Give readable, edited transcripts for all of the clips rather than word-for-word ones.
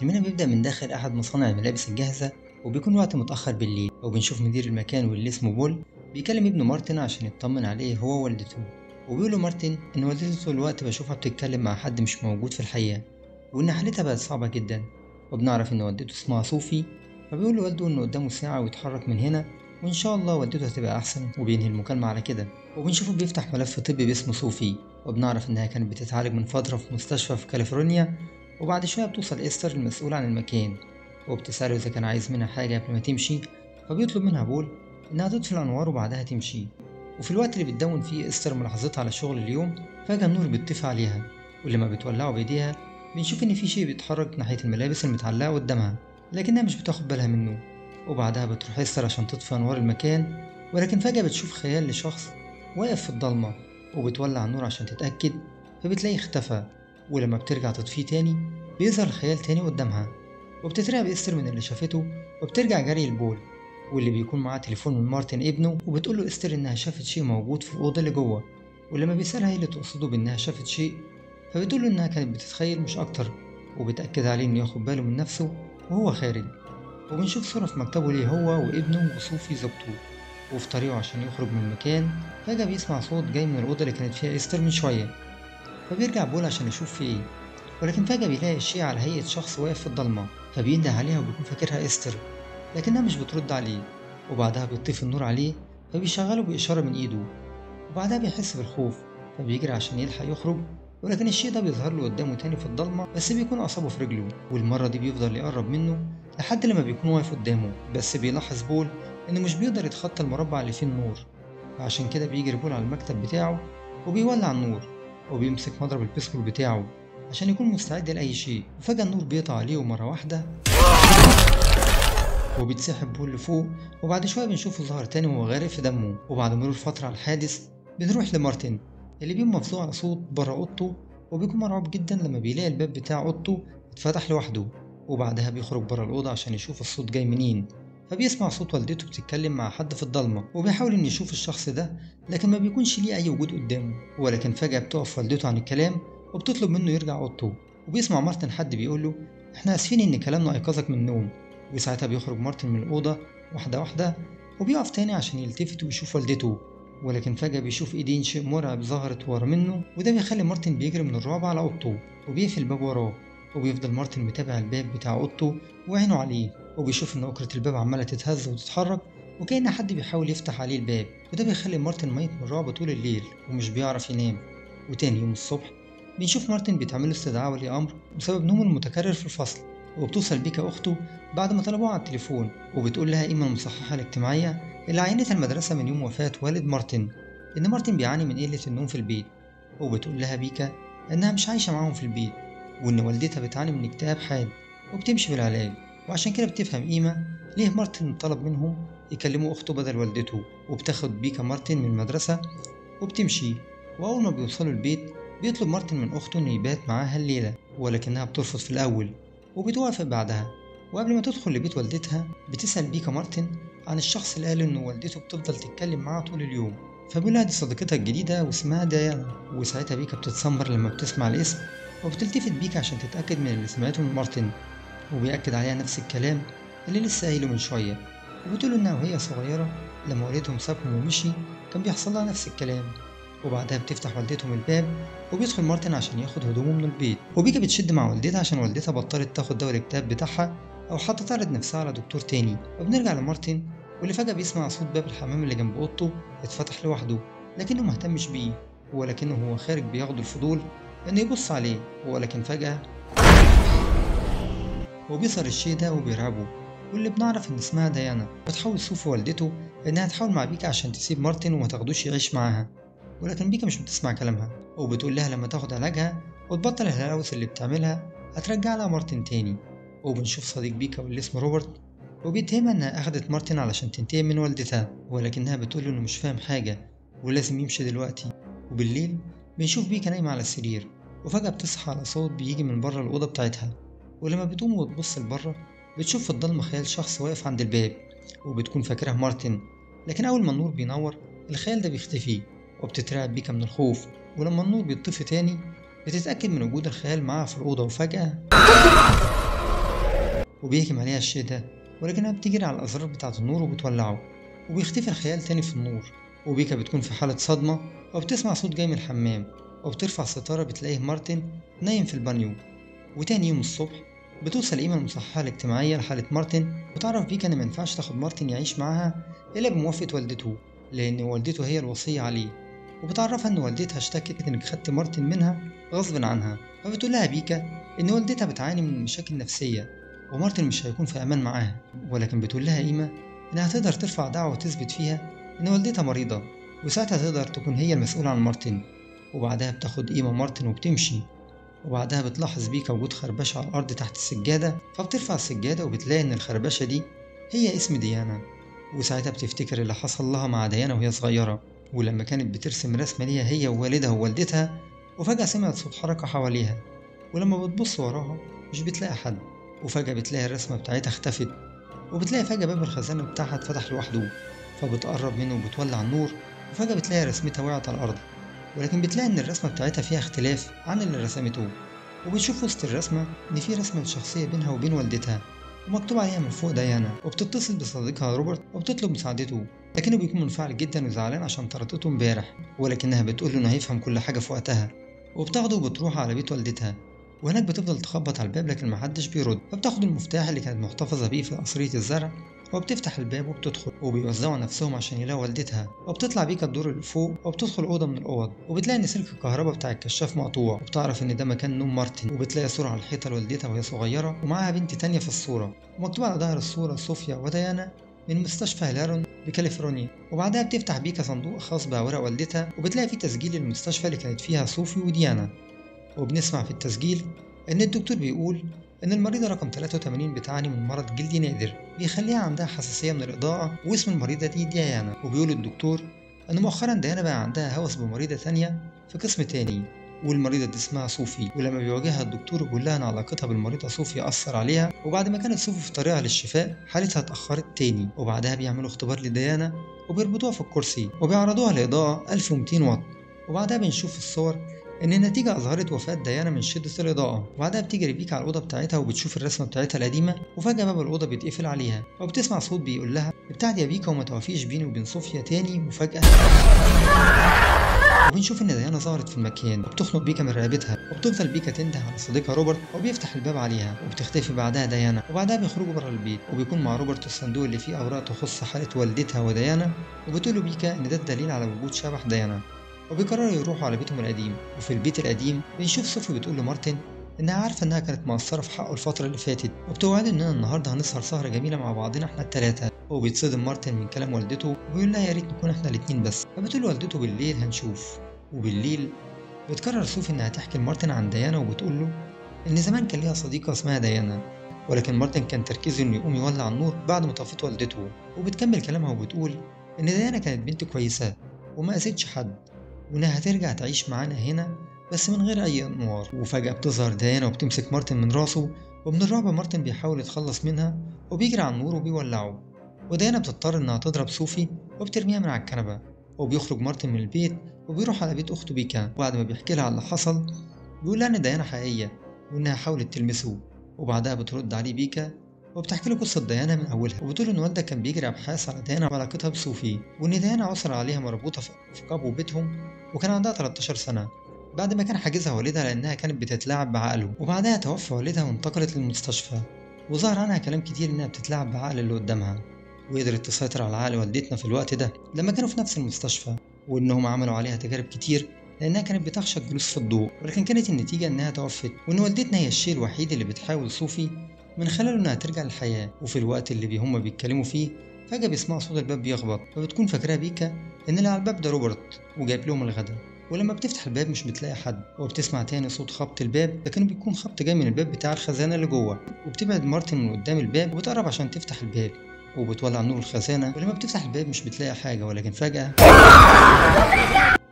فيلمنا بيبدأ من داخل أحد مصانع الملابس الجاهزة، وبيكون وقت متأخر بالليل، وبنشوف مدير المكان واللي اسمه بول بيكلم ابنه مارتن عشان يطمن عليه هو ووالدته، وبيقول له مارتن إن والدته طول الوقت بشوفها بتتكلم مع حد مش موجود في الحقيقة، وإن حالتها بقت صعبة جدا. وبنعرف إن والدته اسمها صوفي، فبيقول لوالده إنه قدامه ساعة ويتحرك من هنا وإن شاء الله والدته هتبقى أحسن، وبينهي المكالمة على كده. وبنشوفه بيفتح ملف طبي باسم صوفي، وبنعرف إنها كانت بتتعالج من فترة في مستشفى في كاليفورنيا. وبعد شوية بتوصل إستر المسؤولة عن المكان، وبتسأله إذا كان عايز منها حاجة قبل ما تمشي، فبيطلب منها بول إنها تطفي الأنوار وبعدها تمشي. وفي الوقت اللي بتدون فيه إستر ملاحظتها على شغل اليوم، فجأة النور بيطفي عليها، ولما بتولعه بإيديها بنشوف إن في شيء بيتحرك ناحية الملابس المتعلقة قدامها، لكنها مش بتاخد بالها منه. وبعدها بتروح إستر عشان تطفي أنوار المكان، ولكن فجأة بتشوف خيال لشخص واقف في الضلمة، وبتولع النور عشان تتأكد، فبتلاقيه اختفى. ولما بترجع تطفيه تاني بيظهر الخيال تاني قدامها، وبتترعب إستر من اللي شافته، وبترجع جري لبول واللي بيكون معاه تليفون من مارتن ابنه، وبتقول له إستر إنها شافت شيء موجود في الأوضة اللي جوه. ولما بيسألها ايه اللي تقصده بإنها شافت شيء، فبتقول له إنها كانت بتتخيل مش أكتر، وبتأكد عليه إنه ياخد باله من نفسه وهو خارج. وبنشوف صورة في مكتبه ليه هو وابنه وصوفي زوجته، وفي طريقه عشان يخرج من المكان فجأة بيسمع صوت جاي من الأوضة اللي كانت فيها إستر من شوية، فبيرجع بول عشان يشوف في إيه، ولكن فجأة بيلاقي الشيء على هيئة شخص واقف في الضلمة، فبينده عليها وبيكون فاكرها إستر، لكنها مش بترد عليه. وبعدها بيطفي النور عليه فبيشغله بإشارة من إيده، وبعدها بيحس بالخوف فبيجري عشان يلحق يخرج، ولكن الشيء ده بيظهر له قدامه تاني في الضلمة، بس بيكون أصابه في رجله، والمرة دي بيفضل يقرب منه لحد لما بيكون واقف قدامه. بس بيلاحظ بول إنه مش بيقدر يتخطى المربع اللي فيه النور، فعشان كده بيجري بول على المكتب بتاعه وبيولع النور، وبيمسك مضرب البيسبول بتاعه عشان يكون مستعد لأي شيء. وفجأة النور بيقطع عليه مرة واحدة وبيتسحب بول لفوق، وبعد شوية بنشوفه ظهر تاني وهو غارق في دمه. وبعد مرور فترة على الحادث بنروح لمارتن اللي بيقوم مفزوع على صوت بره أوضته، وبيكون مرعوب جدا لما بيلاقي الباب بتاع أوضته اتفتح لوحده. وبعدها بيخرج بره الأوضة عشان يشوف الصوت جاي منين، فبيسمع صوت والدته بتتكلم مع حد في الضلمة، وبيحاول إنه يشوف الشخص ده لكن ما بيكونش ليه أي وجود قدامه. ولكن فجأة بتقف والدته عن الكلام وبتطلب منه يرجع أوضته، وبيسمع مارتن حد بيقوله إحنا آسفين إن كلامنا أيقظك من النوم. وساعتها بيخرج مارتن من الأوضة واحدة واحدة، وبيقف تاني عشان يلتفت ويشوف والدته، ولكن فجأة بيشوف إيدين شيء مرعب ظهرت ورا منه، وده بيخلي مارتن بيجري من الرعب على أوضته وبيقفل الباب وراه. وبيفضل مارتن متابع الباب بتاع أوضته وعينه عليه، وبيشوف إن أكرة الباب عمالة تتهز وتتحرك وكأن حد بيحاول يفتح عليه الباب، وده بيخلي مارتن ميت من الرعب طول الليل ومش بيعرف ينام. وتاني يوم الصبح بنشوف مارتن بيتعمله استدعاء ولي أمر بسبب نومه المتكرر في الفصل، وبتوصل بيكا أخته بعد ما طلبوها على التليفون، وبتقول لها إيما المصححة الاجتماعية اللي عينتها المدرسة من يوم وفاة والد مارتن إن مارتن بيعاني من قلة النوم في البيت. وبتقول لها بيكا إنها مش عايشة معاهم في البيت، وإن والدتها بتعاني من اكتئاب حاد وبتمشي بالعلاج، وعشان كده بتفهم إيما ليه مارتن طلب منهم يكلموا أخته بدل والدته. وبتاخد بيكا مارتن من المدرسة وبتمشي، وأول ما بيوصلوا البيت بيطلب مارتن من أخته إنه يبات معاها الليلة، ولكنها بترفض في الأول وبتوافق بعدها. وقبل ما تدخل لبيت والدتها بتسأل بيكا مارتن عن الشخص اللي قال إن والدته بتفضل تتكلم معاه طول اليوم، فبيقولها دي صديقتها الجديدة واسمها ديانا. وساعتها بيكا بتتسمر لما بتسمع الاسم، وبتلتفت بيكا عشان تتأكد من اللي سمعته من مارتن، وبيأكد عليها نفس الكلام اللي لسه قايله من شوية، وبتقوله إنها وهي صغيرة لما والدهم سابهم ومشي كان بيحصل لها نفس الكلام. وبعدها بتفتح والدتهم الباب وبيدخل مارتن عشان ياخد هدومه من البيت، وبيكا بتشد مع والدتها عشان والدتها بطلت تاخد دواء الاكتئاب بتاعها أو حتى تعرض نفسها على دكتور تاني. وبنرجع لمارتن واللي فجأة بيسمع صوت باب الحمام اللي جنب أوضته اتفتح لوحده، لكنه مهتمش بيه، ولكنه هو خارج بياخده الفضول إنه يبص عليه، ولكن فجأة وبيظهر الشيء ده وبيرعبه، واللي بنعرف إن اسمها ديانا. بتحاول صوفي والدته إنها تحاول مع بيكا عشان تسيب مارتن وما تاخدوش يعيش معاها، ولكن بيكا مش بتسمع كلامها، وبتقول لها لما تاخد علاجها وتبطل الهلاوس اللي بتعملها هترجع لها مارتن تاني. وبنشوف صديق بيكا واللي اسمه روبرت، وبيتهمها إنها أخدت مارتن علشان تنتقم من والدتها، ولكنها بتقول إنه مش فاهم حاجة ولازم يمشي دلوقتي. وبالليل بنشوف بيكا نايمة على السرير، وفجأة بتصحى على صوت بيجي من بره الأوضة بتاعتها، ولما بتقوم وتبص لبره بتشوف في الضلمة خيال شخص واقف عند الباب، وبتكون فاكرها مارتن، لكن أول ما النور بينور الخيال ده بيختفي، وبتترعب بيكا من الخوف. ولما النور بيطفي تاني بتتأكد من وجود الخيال معاها في الأوضة، وفجأة وبيهجم عليها الشيء ده، ولكنها بتجري على الأزرار بتاعة النور وبتولعه، وبيختفي الخيال تاني في النور. وبيكا بتكون في حالة صدمة وبتسمع صوت جاي من الحمام، وبترفع الستارة بتلاقيه مارتن نايم في البانيو. وتاني يوم الصبح بتوصل إيما المصححة الاجتماعية لحالة مارتن، وتعرف بيكا إن مينفعش تاخد مارتن يعيش معاها إلا بموافقة والدته، لأن والدته هي الوصية عليه. وبتعرفها إن والدتها اشتكت إنك خدت مارتن منها غصب عنها، فبتقول لها بيكا إن والدتها بتعاني من مشاكل نفسية ومارتن مش هيكون في أمان معاها، ولكن بتقول لها إيما إنها تقدر ترفع دعوة وتثبت فيها إن والدتها مريضة، وساعتها تقدر تكون هي المسؤولة عن مارتن. وبعدها بتاخد إيما مارتن وبتمشي. وبعدها بتلاحظ بيكا وجود خربشة على الأرض تحت السجادة، فبترفع السجادة وبتلاقي إن الخربشة دي هي اسم ديانا. وساعتها بتفتكر اللي حصل لها مع ديانا وهي صغيرة، ولما كانت بترسم رسمة ليها هي ووالدها ووالدتها، وفجأة سمعت صوت حركة حواليها، ولما بتبص وراها مش بتلاقي حد، وفجأة بتلاقي الرسمة بتاعتها اختفت، وبتلاقي فجأة باب الخزانة بتاعها اتفتح لوحده، فبتقرب منه وبتولع النور، وفجأة بتلاقي رسمتها وقعت على الأرض، ولكن بتلاقي إن الرسمة بتاعتها فيها اختلاف عن اللي رسمته. وبتشوف وسط الرسمة إن في رسمة شخصية بينها وبين والدتها ومكتوب عليها من فوق ديانا. وبتتصل بصديقها روبرت وبتطلب مساعدته، لكنه بيكون منفعل جدا وزعلان عشان طردته امبارح، ولكنها بتقول له إنه هيفهم كل حاجة في وقتها. وبتاخده وبتروح على بيت والدتها، وهناك بتفضل تخبط على الباب لكن محدش بيرد، فبتاخد المفتاح اللي كانت محتفظة بيه في قصرية الزرع وبتفتح الباب وبتدخل، وبيوزعوا نفسهم عشان يلاقوا والدتها. وبتطلع بيكا الدور اللي فوق وبتدخل أوضة من الأوض، وبتلاقي إن سلك الكهرباء بتاع الكشاف مقطوع، وبتعرف إن ده مكان نوم مارتن. وبتلاقي صورة على الحيطة لوالدتها وهي صغيرة ومعاها بنت تانية في الصورة، ومكتوب على ظهر الصورة صوفيا وديانا من مستشفى هيلارون بكاليفورنيا. وبعدها بتفتح بيكا صندوق خاص بأوراق والدتها، وبتلاقي فيه تسجيل المستشفى اللي كانت فيها صوفي وديانا. وبنسمع في التسجيل إن الدكتور بيقول إن المريضة رقم 83 بتعاني من مرض جلدي نادر بيخليها عندها حساسية من الإضاءة، واسم المريضة دي ديانا. وبيقول الدكتور إن مؤخرا ديانا بقى عندها هوس بمريضة تانية في قسم تاني، والمريضة دي اسمها صوفي. ولما بيواجهها الدكتور بيقول لها إن علاقتها بالمريضة صوفي أثر عليها، وبعد ما كانت صوفي في طريقها للشفاء حالتها اتأخرت تاني. وبعدها بيعملوا اختبار لديانا وبيربطوها في الكرسي وبيعرضوها لإضاءة 1200 واط. وبعدها بنشوف في الصور إن النتيجة أظهرت وفاة ديانا من شدة الإضاءة. وبعدها بتجري بيكا على الأوضة بتاعتها وبتشوف الرسمة بتاعتها القديمة، وفجأة باب الأوضة بيتقفل عليها، وبتسمع صوت بيقول لها ابتعد يا بيكا وما توافيش بيني وبين صوفيا تاني. وفجأة وبنشوف إن ديانا ظهرت في المكان وبتخنق بيكا من رقبتها، وبتفضل بيكا تنده على صديقها روبرت وبيفتح الباب عليها، وبتختفي بعدها ديانا. وبعدها بيخرجوا بره البيت، وبيكون مع روبرت الصندوق اللي فيه أوراق تخص حالة والدتها وديانا، وبتقول له بيكا إن ده الدليل على وجود شبح ديانا. وبيقرروا يروحوا على بيتهم القديم. وفي البيت القديم بنشوف صوفي بتقول لمارتن انها عارفه انها كانت مقصره في حقه الفتره اللي فاتت، وبتوعده اننا النهارده هنسهر سهره جميله مع بعضنا احنا الثلاثه. وبيتصدم مارتن من كلام والدته وبيقول لها يا ريت نكون احنا الاتنين بس، فبتقول والدته بالليل هنشوف. وبالليل بتكرر صوفي انها تحكي لمارتن عن ديانا، وبتقول له ان زمان كان ليها صديقه اسمها ديانا، ولكن مارتن كان تركيزه انه يقوم يولع النور بعد ما طفت والدته. وبتكمل كلامها وبتقول ان ديانا كانت بنت كويسه وما اذتش حد، وإنها هترجع تعيش معانا هنا بس من غير أي أنوار. وفجأة بتظهر ديانا وبتمسك مارتن من راسه، ومن الرعب مارتن بيحاول يتخلص منها وبيجري على النور وبيولعه. وديانا بتضطر إنها تضرب صوفي وبترميها من على الكنبة. وبيخرج مارتن من البيت وبيروح على بيت أخته بيكا، وبعد ما بيحكي لها على اللي حصل بيقول لها إن ديانا حقيقية وإنها حاولت تلمسه. وبعدها بترد عليه بيكا وبتحكي له قصة ديانا من أولها، وبتقول إن والدها كان بيجري أبحاث على ديانا وعلاقتها بصوفي، وإن ديانا عثر عليها مربوطة في قبو بيتهم وكان عندها 13 سنة بعد ما كان حاجزها والدها لأنها كانت بتتلاعب بعقله. وبعدها توفى والدها وانتقلت للمستشفى، وظهر عنها كلام كتير إنها بتتلاعب بعقل اللي قدامها، وقدرت تسيطر على عقل والدتنا في الوقت ده لما كانوا في نفس المستشفى، وإنهم عملوا عليها تجارب كتير لأنها كانت بتخشى الجلوس في الضوء، ولكن كانت النتيجة إنها توفت، وإن والدتنا هي الشيء الوحيد اللي بتحاول صوفي من خلاله إنها ترجع للحياة. وفي الوقت اللي هما بيتكلموا فيه فجأة بيسمعوا صوت الباب بيخبط، فبتكون فاكراها بيكا إن اللي على الباب ده روبرت وجايب لهم الغدا. ولما بتفتح الباب مش بتلاقي حد، وبتسمع تاني صوت خبط الباب لكنه بيكون خبط جاي من الباب بتاع الخزانة اللي جوه. وبتبعد مارتن من قدام الباب وبتقرب عشان تفتح الباب، وبتولع نور الخزانة، ولما بتفتح الباب مش بتلاقي حاجة، ولكن فجأة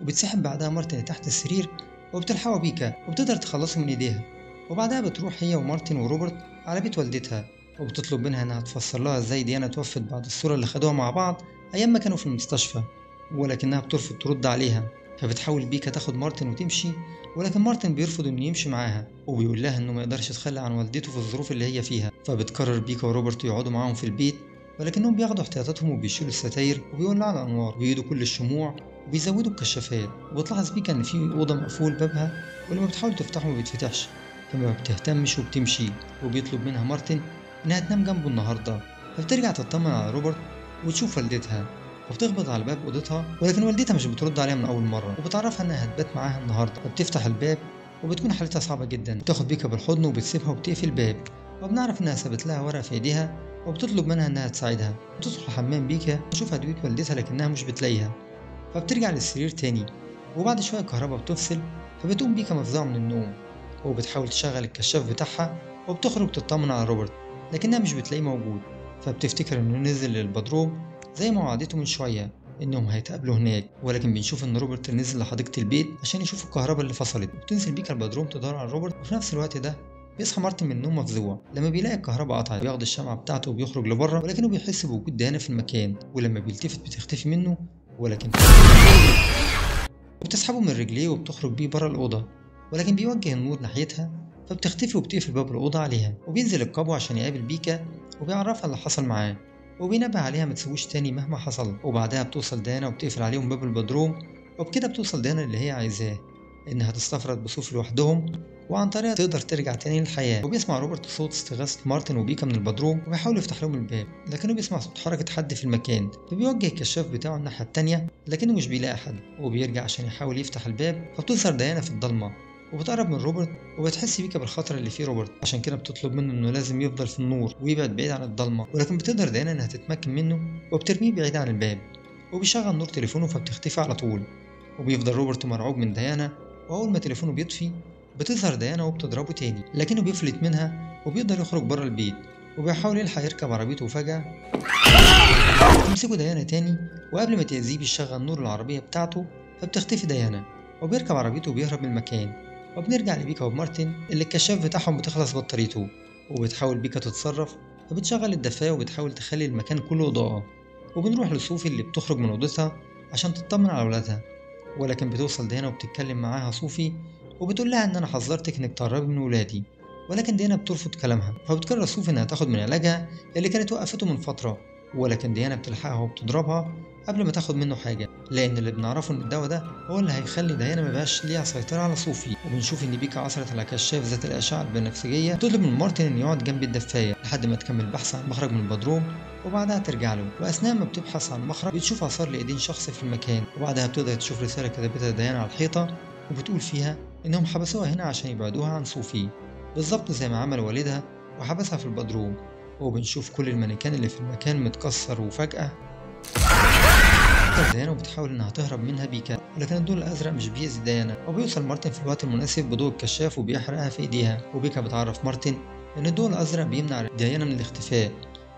وبتسحب بعدها مارتن تحت السرير وبتلحقه بيكا وبتقدر تخلصه من ايديها. وبعدها بتروح هي ومارتن وروبرت على بيت والدتها، وبتطلب منها انها تفسر لها ازاي ديانا توفت بعد الصورة اللي خدوها مع بعض ايام ما كانوا في المستشفى، ولكنها بترفض ترد عليها. فبتحاول بيكا تاخد مارتن وتمشي، ولكن مارتن بيرفض انه يمشي معاها وبيقول لها انه ما يقدرش يتخلى عن والدته في الظروف اللي هي فيها. فبتقرر بيكا وروبرت يقعدوا معاهم في البيت، ولكنهم بياخدوا احتياطاتهم وبيشيلوا الستاير وبيولعوا الانوار وبيقيدوا كل الشموع وبيزودوا الكشافات. وبتلاحظ بيكا ان في اوضة مقفول بابها، ولما بتحاول تفتحه ما بيتفتحش، فما بتهتمش وبتمشي. وبيطلب منها مارتن انها تنام جنبه النهارده، فبترجع تطمن على روبرت وتشوف والدتها، وبتخبط على باب اوضتها، ولكن والدتها مش بترد عليها من اول مرة، وبتعرفها انها هتبات معاها النهارده. فبتفتح الباب وبتكون حالتها صعبة جدا، بتاخد بيكا بالحضن وبتسيبها وبتقفل الباب. وبنعرف انها سابت لها ورقة في ايديها وبتطلب منها انها تساعدها. بتدخل حمام بيكا تشوف ادوية والدتها لكنها مش بتلاقيها، فبترجع للسرير تاني. وبعد شوية الكهرباء بتفصل، فبتقوم بيكا مفزوعه من النوم وبتحاول تشغل الكشاف بتاعها وبتخرج تطمن على روبرت، لكنها مش بتلاقيه موجود. فبتفتكر انه نزل للبدروم زي ما وعدته من شوية انهم هيتقابلوا هناك، ولكن بنشوف ان روبرت نزل لحديقه البيت عشان يشوف الكهرباء اللي فصلت. وبتنزل بيكا البدروم تدور على روبرت، وفي نفس الوقت ده بيصحى مارتن من النوم مفزوع لما بيلاقي الكهرباء قطعت. بياخد الشمعة بتاعته وبيخرج لبره، ولكنه بيحس بوجود ديانا في المكان، ولما بيلتفت بتختفي منه، ولكن بتسحبه من رجليه وبتخرج بيه بره الاوضة، ولكن بيوجه النور ناحيتها فبتختفي وبتقفل باب الاوضة عليها. وبينزل القبو عشان يقابل بيكا وبيعرفها اللي حصل معاه وبينبه عليها ما تسيبوش تاني مهما حصل. وبعدها بتوصل ديانا وبتقفل عليهم باب البدروم، وبكده بتوصل ديانا اللي هي عايزاه، انها تستفرد بصوفي لوحدهم وعن طريقها تقدر ترجع تاني للحياة. وبيسمع روبرت صوت استغاثة مارتن وبيكا من البدروم وبيحاول يفتح لهم الباب، لكنه بيسمع صوت حركة حد في المكان، فبيوجه الكشاف بتاعه الناحية التانية لكنه مش بيلاقي حد، وبيرجع عشان يحاول يفتح الباب. فبتظهر ديانا في الضلمة وبتقرب من روبرت وبتحس بيكا بالخطر اللي فيه روبرت، عشان كده بتطلب منه انه لازم يفضل في النور ويبعد بعيد عن الضلمة، ولكن بتقدر ديانا انها تتمكن منه وبترميه بعيد عن الباب، وبيشغل نور تليفونه فبتختفي على طول. وبيفضل روبرت مرعوب من ديانا، واول ما تليفونه بيطفي بتظهر ديانا وبتضربه تاني، لكنه بيفلت منها وبيقدر يخرج بره البيت، وبيحاول يلحق يركب عربيته، وفجأة تمسكه ديانا تاني، وقبل ما تأذيه بيشغل نور العربية بتاعته فبتختفي ديانا، وبيركب عربيته وبيهرب من المكان. وبنرجع لبيكا ومارتن اللي الكشاف بتاعهم بتخلص بطاريته، وبتحاول بيكا تتصرف فبتشغل الدفاية وبتحاول تخلي المكان كله إضاءة. وبنروح لصوفي اللي بتخرج من أوضتها عشان تطمن على ولادها، ولكن بتوصل ديانا وبتتكلم معاها صوفي وبتقول لها ان انا حذرتك انك تقربي من ولادي، ولكن ديانا بترفض كلامها. فبتقرر صوفي انها تاخد من علاجها اللي كانت وقفته من فترة، ولكن ديانا بتلحقها وبتضربها قبل ما تاخد منه حاجة، لان اللي بنعرفه ان الدواء ده هو اللي هيخلي ديانا مبقاش ليها سيطرة على صوفي. وبنشوف ان بيكا عثرت على كشاف ذات الاشعة البنفسجية، بتطلب من مارتن ان يقعد جنب الدفايه لحد ما تكمل بحث عن مخرج من البدروم وبعدها ترجع له. واثناء ما بتبحث عن مخرج بتشوف اثار لايدين شخص في المكان، وبعدها بتقدر تشوف رسالة كتبتها ديانا على الحيطة وبتقول فيها انهم حبسوها هنا عشان يبعدوها عن صوفي، بالظبط زي ما عمل والدها وحبسها في البدروم. وبنشوف كل المانيكان اللي في المكان متكسر، وفجأة ديانا وبتحاول انها تهرب منها بيكا، ولكن الضوء الازرق مش بيأذي ديانا. وبيوصل مارتن في الوقت المناسب بضوء الكشاف وبيحرقها في ايديها. وبيكا بتعرف مارتن ان الضوء الازرق بيمنع ديانا من الاختفاء،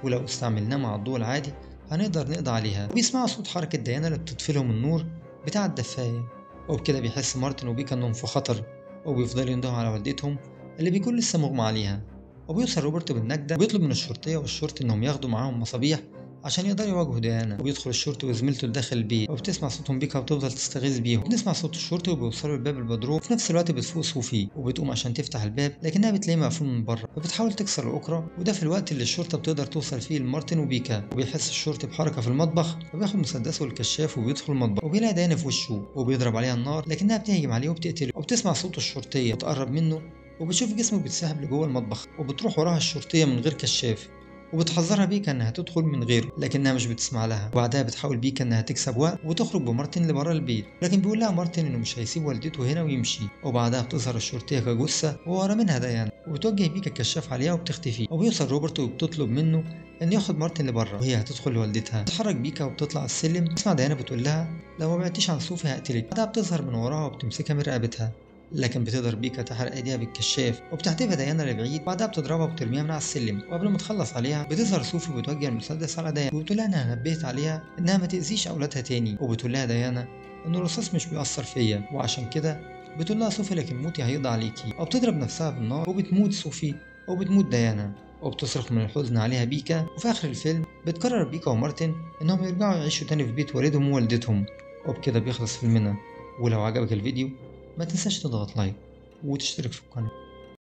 ولو استعملناه مع الضوء العادي هنقدر نقضي عليها. وبيسمعوا صوت حركة ديانا اللي بتطفي لهم النور بتاع الدفاية، وبكده بيحس مارتن وبيكا انهم في خطر، وبيفضلوا يندهوا على والدتهم اللي بيكون لسه مغمى عليها. وبيوصل روبرت بالنجدة وبيطلب من الشرطية والشرطي انهم ياخدوا معاهم مصابيح عشان يقدروا يواجهوا ديانا. وبيدخل الشرطي وزميلته لداخل البيت، وبتسمع صوتهم بيكا وبتفضل تستغيث بيهم. بنسمع صوت الشرطي وبيوصلوا لباب البدروم، وفي نفس الوقت بتفوق صوفي وبتقوم عشان تفتح الباب، لكنها بتلاقيه مقفول من بره، فبتحاول تكسر الأكرة، وده في الوقت اللي الشرطة بتقدر توصل فيه لمارتن وبيكا. وبيحس الشرطي بحركة في المطبخ، وبياخد مسدسه والكشاف وبيدخل المطبخ، وبيلاقي ديانا في وشه وبيضرب عليها النار، لكنها بتهجم عليه وبتقتله. وبتسمع صوت الشرطية وتقرب منه وبتشوف جسمه بيتسحب لجوه المطبخ، وبتروح وراها الشرطية من غير كشاف، وبتحذرها بيكا انها تدخل من غيره، لكنها مش بتسمع لها. وبعدها بتحاول بيكا انها تكسب وقت وتخرج بمارتن لبره البيت، لكن بيقول لها مارتن انه مش هيسيب والدته هنا ويمشي. وبعدها بتظهر الشرطية كجثه وورا منها ديانا، وبتوجه بيكا الكشاف عليها وبتختفي. وبيوصل روبرت وبتطلب منه ان ياخد مارتن لبره وهي هتدخل لوالدتها. بتتحرك بيكا وبتطلع السلم، بتسمع ديانا بتقول لها لو ما بعدتيش عن صوفي هقتلك. بعدها بتظهر من وراها وبتمسكها من رقبتها، لكن بتقدر بيكا تحرق ايديها بالكشاف وبتحدفها ديانا لبعيد. بعدها بتضربها وبترميها من على السلم، وقبل ما تخلص عليها بتظهر صوفي وبتوجه المسدس على ديانا وبتقول لها انها نبهت عليها انها ما تاذيش اولادها تاني. وبتقول لها ديانا ان الرصاص مش بيأثر فيا، وعشان كده بتقول لها صوفي لكن موتي هيقضي عليكي. وبتضرب نفسها بالنار وبتموت صوفي وبتموت ديانا، وبتصرخ من الحزن عليها بيكا. وفي اخر الفيلم بتقرر بيكا ومارتن انهم يرجعوا يعيشوا تاني في بيت والدهم ووالدتهم، وبكده بيخلص فيلمنا. ولو عجبك الفيديو ما تنساش تضغط لايك وتشترك في القناة.